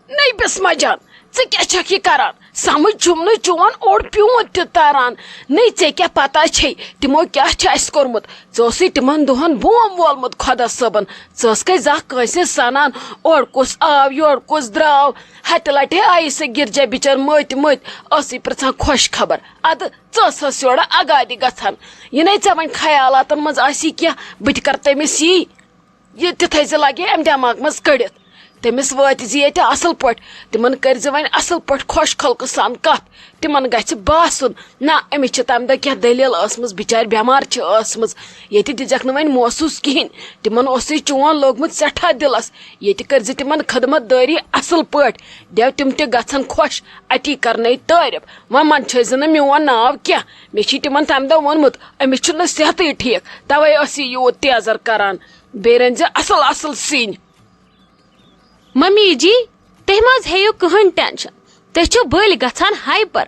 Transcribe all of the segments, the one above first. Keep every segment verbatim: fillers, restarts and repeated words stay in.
نٔے بسمہ جان، ژٕ کیٛاہ چھکھ یہِ کران؟ سمجھ چھُم نہٕ چون اوٚڑ پیوٗنت تہِ تران۔ نٔے، ژےٚ کیٛاہ پتہ چھے تِمو کیٛاہ چھُ اسہِ کوٚرمُت؟ ژٕ اوسُے تِمن دۄہن بوم وولمُت خۄدا صٲبن۔ ژٕ ٲسکھے زانٛہہ کٲنٛسہِ سنان، اورٕ کُس آو، یورٕ کُس درٛاو؟ ہتہِ لٹہِ آیہِ سۄ گرجا بچٲر مٔتۍ مٔتۍ، ٲسٕے پرژھان خۄش خبر۔ ادٕ ژٕ ٲسہس یورٕ اگادِ گژھان۔ یہِ نے ژےٚ وۄنۍ خیالاتن منٛز آسی کینٛہہ، بہٕ تہِ کرٕ تٔمِس یی۔ یہِ تہِ تھٲیزِ لگے امہِ دٮ۪ماغ منٛز کٔڑِتھ۔ تٔمِس وٲتۍ زِ ییٚتہِ اصل پٲٹھۍ، تِمن کٔرزِ وۄنۍ اصل پٲٹھۍ خۄش خلقہٕ سان کتھ۔ تِمن گژھِ باسُن، نہ، أمِس چھِ تمہِ دۄہ کینٛہہ دٔلیٖل ٲسمٕژ، بِچارِ بٮ۪مار چھِ ٲسمٕژ۔ ییٚتہِ دِژکھ نہٕ وۄنۍ محسوٗس کِہینۍ۔ تِمن اوسُے چون لوٚگمُت سٮ۪ٹھاہ دِلس۔ ییٚتہِ کٔرزِ تِمن خدمت دٲری اصل پٲٹھۍ، دٮ۪و تِم تہِ گژھن خۄش۔ اتی کرنَے تعٲرف۔ وۄنۍ منٛدچھٲیزِ نہٕ میون ناو کینٛہہ۔ مےٚ چھُے تِمن تمہِ دۄہ ووٚنمُت، أمِس چھُنہٕ صحتٕے ٹھیٖک، توے ٲس یہِ یوٗت تیزر کران۔ بیٚیہِ رٔنزِ اصل اصل سِنۍ۔ ممی جی، تُہۍ مہ حظ ہیٚیِو کٕہٕنۍ ٹینشن۔ تُہۍ چھِو بٔلۍ گژھان ہایپر۔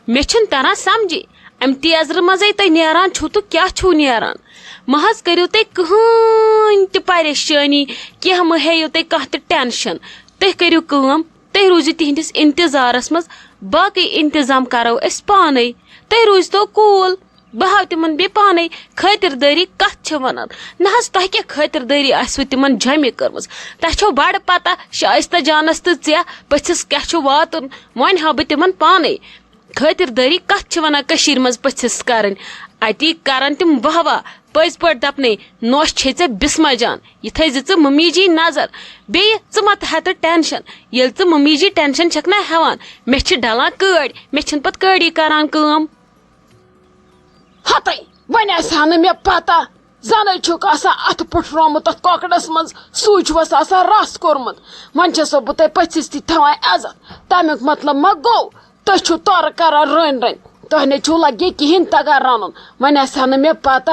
مےٚ چھُنہٕ تران سمجھی، امہِ تیزرٕ منٛزے تُہۍ نیران چھِو تہٕ کیٛاہ چھِو نیران۔ مہ حظ کٔرِو تُہۍ کٕہٕنۍ تہِ پریشٲنی، کینٛہہ مہ ہیٚیِو تُہۍ کانٛہہ تہِ ٹینشن۔ تُہۍ کٔرِو کٲم، تُہۍ روٗزِو تِہنٛدِس انتظارس منٛز، باقٕے انتظام کرو أسۍ پانے۔ تُہۍ روٗزتو cool۔ بہٕ ہاوٕ تِمن بیٚیہِ پانے خٲطِردٲری کتھ چھِ ونان۔ نہ حظ، تۄہہِ کیٛاہ خٲطِردٲری آسِوٕ تِمن جمع کٔرمٕژ؟ تۄہہِ چھو بڑٕ پتہ شائستہ جانس تہٕ ژےٚ پٔژھِس کیٛاہ چھُ واتُن۔ وۄنۍ ہاوٕ بہٕ تِمن پانے خٲطِردٲری کتھ چھِ ونان کٔشیٖرِ منٛز پٔژھِس کرٕنۍ۔ اتی کرن تِم واہ واہ، پٔزۍ پٲٹھۍ دپنے، نوش چھے ژےٚ بسمہ جان، یہِ تھٲیزِ ژٕ ممی جی نظر۔ بیٚیہِ ژٕ مہ تہٕ ہےٚ تہٕ ٹینشن، ییٚلہِ ژٕ ممی جی ٹینشن چھکھ نہ ہٮ۪وان، مےٚ چھِ ڈلان کٲڑۍ، مےٚ چھِنہٕ پتہٕ کٲڑی کران کٲم۔ ہتے، وۄنۍ آسہِ ہا نہٕ مےٚ پتہ، زنے چھُکھ آسان اتھٕ پُٹھرومُت تتھ کۄکرس منٛز، سُے چھُوس آسان رس کوٚرمُت۔ وۄنۍ چھسو بہٕ تۄہہِ پٔژھِس تہِ تھاوان عزت۔ تمیُک مطلب ما گوٚو، تُہۍ چھِو تورٕ کران رٔنۍ رٔنۍ؟ تۄہہِ نے چھُو لگے کِہیٖنۍ تگان رنُن۔ وۄنۍ آسہِ ہا نہٕ مےٚ پتہ،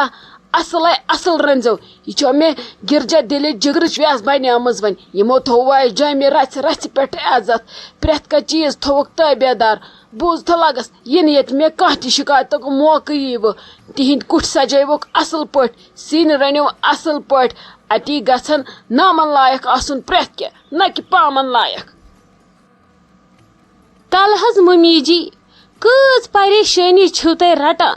اصلے اصل رٔنزیو۔ یہِ چھو مےٚ گرجا دِلہِ جگرٕچ ویس بنیمٕژ وۄنۍ۔ یِمو تھوو وۄنۍ جامع رژھِ رژھِ پٮ۪ٹھ عزت۔ پرٛٮ۪تھ کانٛہہ چیٖز تھووُکھ تابع دار۔ بوٗز تہٕ لگس، یِنہٕ ییٚتہِ مےٚ کانٛہہ تہِ شکایتُک موقعہٕ ییٖوٕ۔ تِہنٛدۍ کُٹھۍ سجٲوُکھ اصل پٲٹھۍ، سِنۍ رٔنِو اصل پٲٹھۍ۔ اتی گژھن نامن لایق آسُن پرٛٮ۪تھ کینٛہہ، نہ کہِ پامن لایق۔ تلہٕ حظ ممی جی، کۭژ پریشٲنی چھِو تُہۍ رٹان؟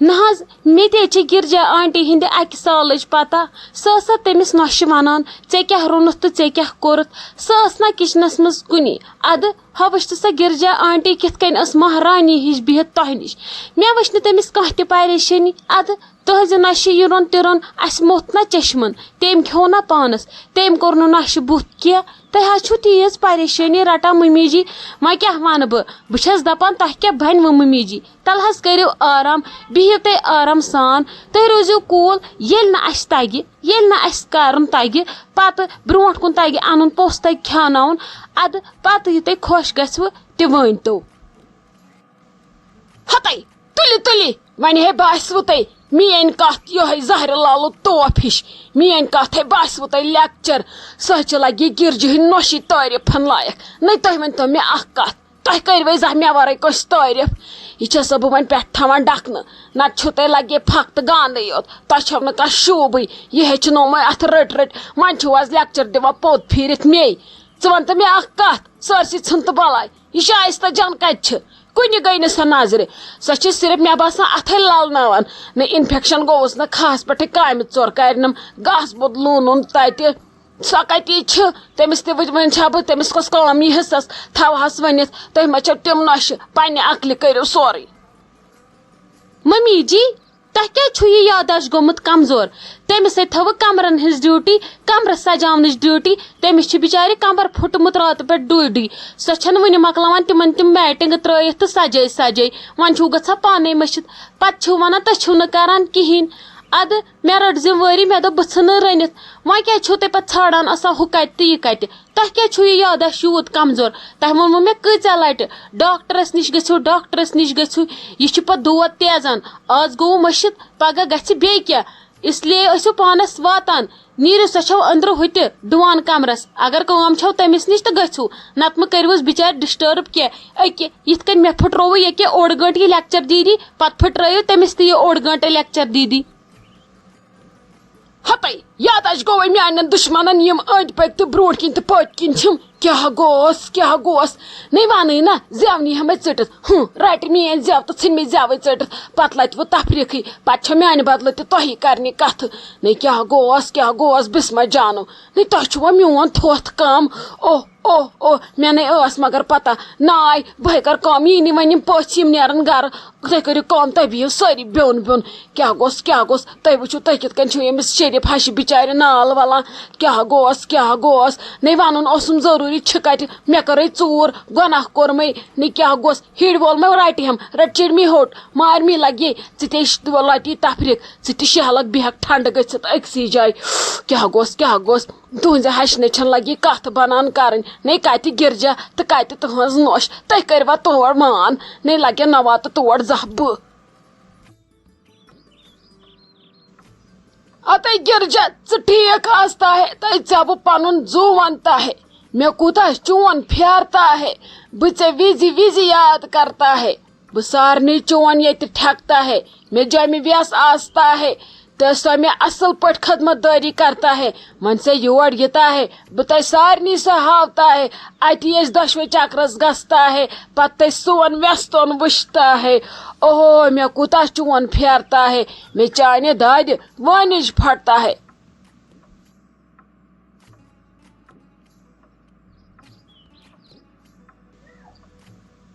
نہ حظ، مےٚ تہِ چھِ گرجا آنٹی ہٕنٛدِ اکہِ سالٕچ پتہ۔ سۄ ٲس سا تٔمِس نۄشہِ ونان، "ژےٚ کیٛاہ روٚنُتھ تہٕ ژےٚ کیٛاہ کوٚرُتھ؟" سۄ ٲس نہ کچنس منٛز کُنی۔ ادٕ ہۄ وٕچھ تہٕ سۄ گرجا آنٹی کِتھ کٔنۍ ٲس مہرانی ہِش بِہِتھ تۄہہِ نِش۔ مےٚ وٕچھ نہٕ تٔمِس کانٛہہ تہِ پریشٲنی۔ ادٕ تُہنٛزِ نۄشہِ یہِ روٚن تہِ روٚن، اسہِ موٚتھ نہ چشمن، تٔمۍ کھیوٚو نہ پانس، تٔمۍ کوٚر نہٕ نۄشہِ بُتھ کینٛہہ۔ تُہۍ حظ چھِو تیٖژ پریشٲنی رٹان ممی جی، وۄنۍ کیٛاہ ونہٕ بہٕ؟ بہٕ چھس دپان تۄہہِ کیٛاہ بنہِ وۄنۍ ممی جی؟ تلہٕ حظ کٔرِو آرام، بِہِو تُہۍ آرام سان، تُہۍ روٗزِو cool۔ ییٚلہِ نہٕ اسہِ تگہِ، ییٚلہِ نہٕ اسہِ کرُن تگہِ، پتہٕ برونٛٹھ کُن تگہِ انُن، پوٚژھ تگہِ کھیاناوُن، ادٕ پتہٕ یہِ تۄہہِ خۄش گژھِوٕ تہِ ؤنۍتو۔ ہتے، تُلِو، تُلِو، وۄنۍ ہے باسِوٕ تۄہہِ میٲنۍ کتھ یِہوٚے زہرِ لالُک ٹوپھ ہِش۔ میٲنۍ کتھ ہے باسِوٕ تۄہہِ لیکچر۔ سۄ چھِ لگہِ گرجہِ ہٕنٛدۍ نۄشہِ تعریٖفن لایق۔ نَے تُہۍ ؤنۍتو مےٚ اکھ کتھ، تۄہہِ کٔرِوَے زانٛہہ مےٚ ورٲے کٲنٛسہِ تعریٖف؟ یہِ چھَسو بہٕ وۄنۍ پٮ۪ٹھ تھاوان ڈکھنہٕ، نتہٕ چھُو تۄہہِ لگے پھکھ تہٕ گانٛدٕے یوت۔ تۄہہِ چھَو نہٕ کانٛہہ شوٗبٕے۔ یہِ ہیٚچھنومَے اتھ رٔٹۍ رٔٹۍ۔ وۄنۍ چھِو از لیکچر دِوان پوٚت پھیٖرِتھ مے۔ ژٕ وَن تہٕ مےٚ اکھ کتھ، سٲرسٕے ژھٕن تہٕ بلاے۔ یہِ شایستہ جان کتہِ چھِ؟ کُنہِ گٔے نہٕ سۄ نظرِ۔ سۄ چھِ صرف مےٚ باسان اتھے للناوان۔ نہ انفیکشن گوٚوُس، نہ کھہس پٮ۪ٹھے کامہِ ژور کرنم، گاسہٕ بوٚد لوٗنُن تتہِ۔ سۄ کتی چھِ؟ تٔمِس تہِ وٕچھ، وۄنۍ چھا بہٕ تٔمِس کۄس کٲم یہِ حصس تھاوہس ؤنِتھ؟ تُہۍ ما چھِو تِم نۄشہِ؟ پننہِ عقلہِ کٔرِو سورُے۔ ممی جی، تۄہہِ کیٛازِ چھُو یہِ یادداشت گوٚمُت کمزور؟ تٔمِس ہے تھٲوٕ کمرن ہٕنٛز ڈیوٹی، کمرٕ سجاونٕچ ڈیوٹی۔ تٔمِس چھِ بِچارِ کمر پھُٹمُت راتہٕ پٮ۪ٹھ ڈُے ڈُے۔ سۄ چھَنہٕ وٕنہِ مۄکلاوان تِمن تِم میٹنٛگ ترٲیِتھ تہٕ سجٲے سجٲے۔ وۄنۍ چھُو گژھان پانے مٔشِتھ۔ پتہٕ چھِو ونان تُہۍ چھِو نہٕ کران کِہیٖنۍ۔ ادٕ مےٚ رٔٹ ذمہٕ وٲری، مےٚ دوٚپ بہٕ ژھٕنہٕ رٔنِتھ۔ وۄنۍ کیٛازِ چھِو تُہۍ پتہٕ ژھانڈان آسان ہُہ کتہِ تہٕ یہِ کتہِ؟ تۄہہِ کیٛازِ چھُو یہِ یادداشت یوٗت کمزور؟ تۄہہِ ووٚنوُ مےٚ کۭژاہ لٹہِ، ڈاکٹرس نِش گٔژھِو، ڈاکٹرس نِش گٔژھِو۔ یہِ چھُ پتہٕ دود تیزان۔ آز گوٚوُ مٔشِتھ، پگاہ گژھِ بیٚیہِ کینٛہہ۔ اس لیے ٲسِو پانس واتان۔ نیٖرِو، سۄ چھو أنٛدرٕ ہُتہِ ڈُوان کمرس۔ اگر کٲم چھو تٔمِس نِش تہٕ گٔژھِو، نتہٕ مہٕ کٔرِوس بِچارِ disturb کینٛہہ۔ أکہِ یِتھ کٔنۍ مےٚ پھُٹرووُ ییٚکیٛاہ اوٚڑ گٲنٛٹہٕ یہِ لیکچر دیٖدی، پتہٕ پھُٹرٲیِو تٔمِس تہِ یہِ اوٚڑ گٲنٛٹہٕ لیکچر دیٖدی۔ ہتے، یادداشت گوٚوَے میانٮ۪ن دُشمنن، یِم أنٛدۍ پٔکۍ تہٕ برٛونٛٹھ کِنۍ تہٕ پٔتۍ کِنۍ چھِم۔ کیٛاہ گوس، کیٛاہ گوس؟ نَے وَنٕے نہ، زٮ۪و نی ہٮ۪مَے ژٔٹِتھ۔ ہُہ، رَٹہِ میٲنۍ زٮ۪و تہٕ ژھٕنۍ مےٚ زٮ۪وٕے ژٔٹِتھ۔ پَتہٕ لَتہِ وۄنۍ تفریٖقٕے، پَتہٕ چھےٚ میانہِ بدلہٕ تہِ تۄہی کرنہِ کَتھٕ۔ نَے کیٛاہ گوس، کیٛاہ گوس، بِسمہ جانو؟ نَے تۄہہِ چھُوا میون تھوٚتھ کم؟ اوہ، اوہ، اوہ، مےٚ نَے ٲس مگر پتہ۔ ناے، بہٕ ہے کَرٕ کٲم، یی نہٕ وۄنۍ یِم پٔژھۍ، یِم نیرَن گرٕ۔ تُہۍ کٔرِو کٲم، تُہۍ بِہِو سٲری بیوٚن بیوٚن۔ کیٛاہ گوٚژھ، کیٛاہ گوٚژھ؟ تُہۍ وٕچھِو، تُہۍ کِتھ کٔنۍ چھِو ییٚمِس شریٖف ہشہِ بِچارِ نال وَلان۔ کیٛاہ گوٚژھ، کیٛاہ گوٚژھ؟ نَے وَنُن اوسُم ضروٗری، چھِ کَتہِ؟ مےٚ کٔرٕے ژوٗر، گۄناہ کوٚرمَے۔ نَے کیٛاہ گوٚژھ؟ ہِڑۍ وول مےٚ رَٹہِ ہٮ۪م، رَٹہِ چِڑمہِ ہوٚٹ، مارمی لَگہِ۔ ژٕ تہِ لَٹہِ تفریٖق، ژٕ تہِ شہلَکھ، بیٚہَکھ ٹھنٛڈٕ گٔژھِتھ أکسٕے جایہِ۔ کیٛاہ گوٚژھ، کیٛاہ گوٚژھ؟ تُہنزِ ہشہِ نچھن لگی کتھ بنان کرٕنۍ۔ نے کتہِ گرجا تہٕ کتہِ تُہنز نوش؟ تُہۍ کٔروا تور مان؟ نے لگن نوا تہٕ تور زانہہ بہٕ۔ اتے گرجا، ژٕ ٹھیک آستا ہے، تہٕ ژےٚ بہٕ پنُن زُو ونتا ہے۔ مےٚ کوٗتاہ چون پھیرتا ہے، بہٕ ژےٚ وِزِ وِزِ یاد کرتا ہے۔ بہٕ سارنٕے چون ییٚتہِ ٹھٮ۪کتا ہے، مےٚ جۄمہِ وٮ۪س آستا ہے، تہٕ سۄ مےٚ اصل پٲٹھۍ خدمت دٲری کرتا ہے۔ وۄنۍ سۄ یور یِتا ہے، بہٕ تۄہہِ سارنٕے سۄ ہاوتا ہے۔ اتی أسۍ دۄشوے چکرس گژھتا ہے، پتہٕ تۄہہِ سون وٮ۪ستون وٕچھتا ہے۔ اوہو، مےٚ کوٗتاہ چون پھیرتا ہے، مےٚ چانہِ دادِ وٲنِج پھٹتا ہے۔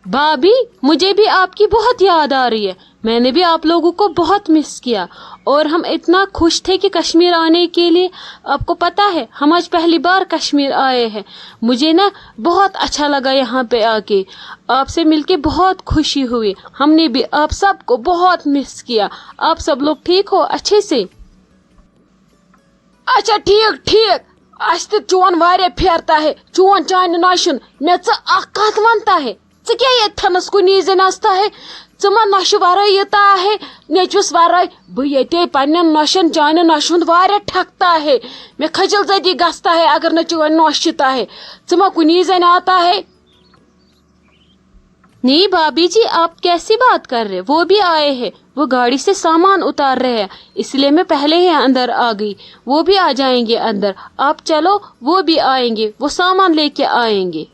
بھابھی، مجھے بھی آپ کی بہت یاد آ رہی ہے۔ میں نے بھی آپ لوگوں کو بہت مس کیا اور ہم اتنا خوش تھے کہ کشمیر آنے کے لیے۔ آپ کو پتا ہے، ہم آج پہلی بار کشمیر آئے ہیں۔ مجھے نا بہت اچھا لگا یہاں پہ آ کے، آپ سے مل کے بہت خوشی ہوئی۔ ہم نے بھی آپ سب کو بہت مس کیا۔ آپ سب لوگ ٹھیک ہو اچھے سے؟ اچھا، ٹھیک، ٹھیک۔ اسہِ تہِ چون واریاہ پھیرتا ہے، چون چانہِ نۄشہِ ہُنٛد۔ مےٚ ژٕ اکھ کتھ ونتا ہے، ژٕ کیٛاہ ییٚتہِ تھنس کُنی زٔنۍ آستا ہے؟ ژٕ ما نۄشہِ ورٲے یِتا ہے، نیٚچوِس ورٲے؟ بہٕ ییٚتے پننٮ۪ن نۄشن، چانہِ نۄشہِ ہُنٛد واریاہ ٹھکتا ہے۔ مےٚ خجل زدی گژھتا ہے اگر نہٕ چٲنۍ نۄش یِتا ہے۔ ژٕ ما کُنی زٔنۍ آتا ہے؟ نہیں بھابھی جی، آپ کیسی بات کر رہے؟ وہ بھی آئے ہیں، وہ گاڑی سے سامان اتار رہے ہیں، اس لیے میں پہلے ہی اندر آ گئی۔ وہ بھی آ جائیں گے اندر۔ آپ چلو، وہ بھی آئیں گے، وہ سامان لے کے آئیں گے۔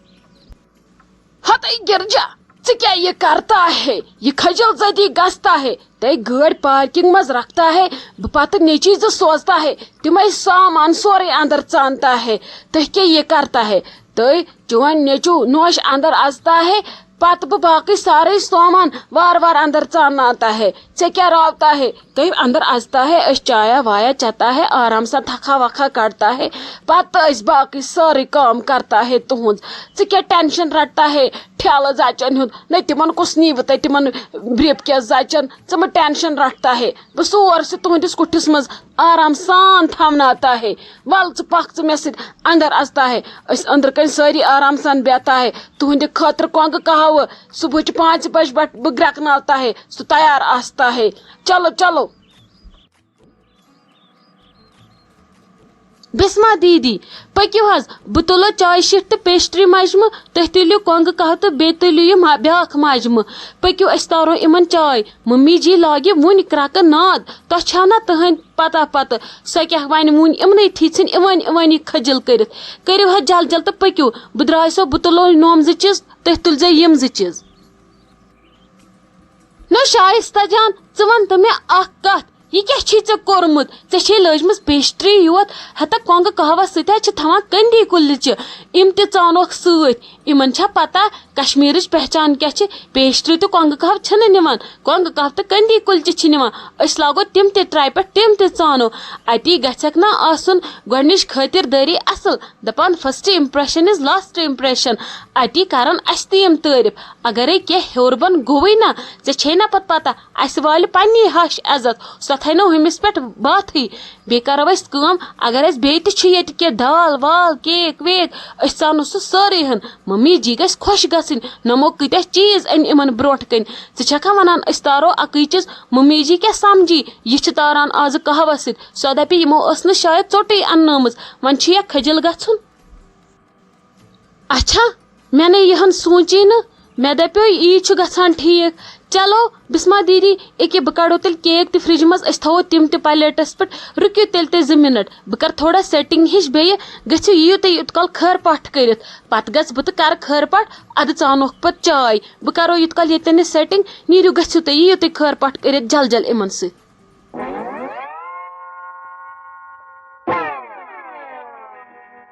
ہتے گرجا، ژٕ کیٛاہ یہِ کرتا ہے؟ یہِ خجل زدی گژھتا ہے۔ تۄہہِ گٲڑۍ پارکنگ منٛز رکھتا ہے، بہٕ پتہٕ نیٚچی زٕ سوزتا ہے، تِمے سامان سورُے اندر ژانتا ہے۔ تُہۍ کیٛاہ یہِ کرتا ہے؟ تُہۍ چون نیٚچو نوش اندر اژتا ہے، پتہٕ بہٕ باقٕے سارے سامان وار وار اندر ژانناوتا ہے۔ ژےٚ کیٛاہ راوتا ہے؟ تُہۍ اندر اژتا ہے، أسۍ چایا وایا چتا ہے، آرام سان تھکھا وکھا کڑتا ہے، پتہٕ أسۍ باقٕے سٲرٕے کٲم کرتا ہے تُہنٛز۔ ژٕ کیٛاہ ٹینشن رٹتا ہے ٹھیلہٕ زچن ہُنٛد؟ نہ، تِمن کُس نیٖوٕ تۄہہِ تِمن برٛیپکیس زچن؟ ژٕ مہٕ ٹینشن رٹتا ہے، بہٕ سورسٕے تُہنٛدِس کُٹھِس منٛز آرام سان تھاوناوتا ہے۔ ول ژٕ پکھ ژٕ مےٚ سۭتۍ اندر اژتا ہے۔ أسۍ أنٛدرٕ کنۍ سٲری آرام سان بیہتا ہے۔ تُہنٛدِ خٲطرٕ کۄنٛگہٕ قہوٕ صبحٕچہِ پانٛژِ بجہِ پٮ۪ٹھ بہٕ گرٛٮ۪کناوتا ہے، سُہ تیار آستا ہے۔ چلو، چلو۔ بسمہ دیدی، پٔکِو حظ، بہٕ تُلو چایہِ شیٖٹ تہٕ پیسٹری مجمہٕ، تُہۍ تُلِو کۄنٛگہٕ قہوٕ تہٕ بیٚیہِ تُلِو یہِ ما-، بیٛاکھ مجمہٕ۔ پٔکِو، أسۍ تارو یِمن چاے۔ ممی جی لاگہِ وُنہِ کرٛکہٕ ناد، تۄہہِ چھَو نا تٕہٕنٛدۍ پتہ پتہٕ، سۄ کیٛاہ وَنہِ وُنہِ یِمنٕے تھی ژھٕنۍ یِوان یِوان یہِ کھٔجِل کٔرِتھ۔ کٔرِو حظ جل جل تہٕ پٔکِو، بہٕ درٛایسو، بہٕ تُلو نوم زٕ چیٖز، تُہۍ تُلزیو یِم زٕ چیٖز۔ نو شایستہ جان، ژٕ وَن تہٕ مےٚ اکھ کتھ، یہِ کیٛاہ چھُے ژےٚ کوٚرمُت؟ ژےٚ چھے لٲجمٕژ پیسٹری یوت، ہتا کۄنٛگہٕ قہوس سۭتۍ حظ چھِ تھاوان کٔنٛدی کُلچہِ، یِم تہِ ژانوکھ سۭتۍ۔ یِمن چھا پتہ کشمیرٕچ پہچان کیٛاہ چھِ؟ پیسٹری تہٕ کۄنٛگہٕ قہوٕ چھِنہٕ نِوان، کۄنٛگہٕ قہوٕ تہٕ کٔنٛدی کُلچہِ چھِ نِوان۔ أسۍ لاگو تِم تہِ ٹراے پٮ۪ٹھ، تِم تہِ ژانو۔ اتی گژھکھ نا آسُن گۄڈنِچ خٲطردٲری اصل، دپان first impression is last impression۔ اتی کرن اسہِ تہِ یِم تعریف۔ اگرے کینٛہہ ہیوٚر بۄن گوٚوٕے نا، ژےٚ چھے نا پتہٕ پتہ، اسہِ والہِ پننی ہش عزت، سۄ تھاے نہٕ ہُمِس پٮ۪ٹھ باتھٕے۔ بیٚیہِ کرو أسۍ کٲم، اگر اسہِ بیٚیہِ تہِ چھُ ییٚتہِ کینٛہہ دال وال، کیک ویک، أسۍ ژانو سُہ سٲرٕے ہن۔ ممی جی گژھِ خۄش گژھٕنۍ، نمو کۭتیاہ چیٖز أنۍ یِمن برونٛٹھ کنہِ۔ ژٕ چھکھا ونان أسۍ تارو اکٕے چیٖز؟ ممی جی کیٛاہ سمجھی؟ یہِ چھِ تاران آزٕ قہوس سۭتۍ۔ سۄ دپہِ یِمو ٲس نہٕ شاید ژوٚٹٕے اننٲومٕژ، وۄنۍ چھُ یا کھٔجِل گژھُن۔ اچھا، مےٚ نے یِہن سوٗنچی نہٕ۔ مےٚ دپیو، یی چھُ گژھان ٹھیٖک، چلو بسمہ دیدی، أکہِ بہٕ کڑو تیٚلہِ کیک تہِ فرجہِ منٛز، أسۍ تھاوو تِم تہِ پلیٹس پٮ۪ٹھ۔ رُکِو تیٚلہِ تُہۍ زٕ منٹ، بہٕ کرٕ تھوڑا سیٹنگ ہِش بیٚیہِ۔ گٔژھِو، یِیِو تُہۍ یوٗت کال خٲر پاٹھ کٔرِتھ، پتہٕ گژھٕ بہٕ تہٕ کرٕ خٲر پاٹھ، ادٕ ژانوکھ پتہٕ چاے۔ بہٕ کرو یوٗت کال ییٚتٮ۪ن یہِ سیٹنگ، نیٖرِو، گٔژھِو تُہۍ، یِیِو تُہۍ خٲر پاٹھ کٔرِتھ جل جل یِمن سۭتۍ۔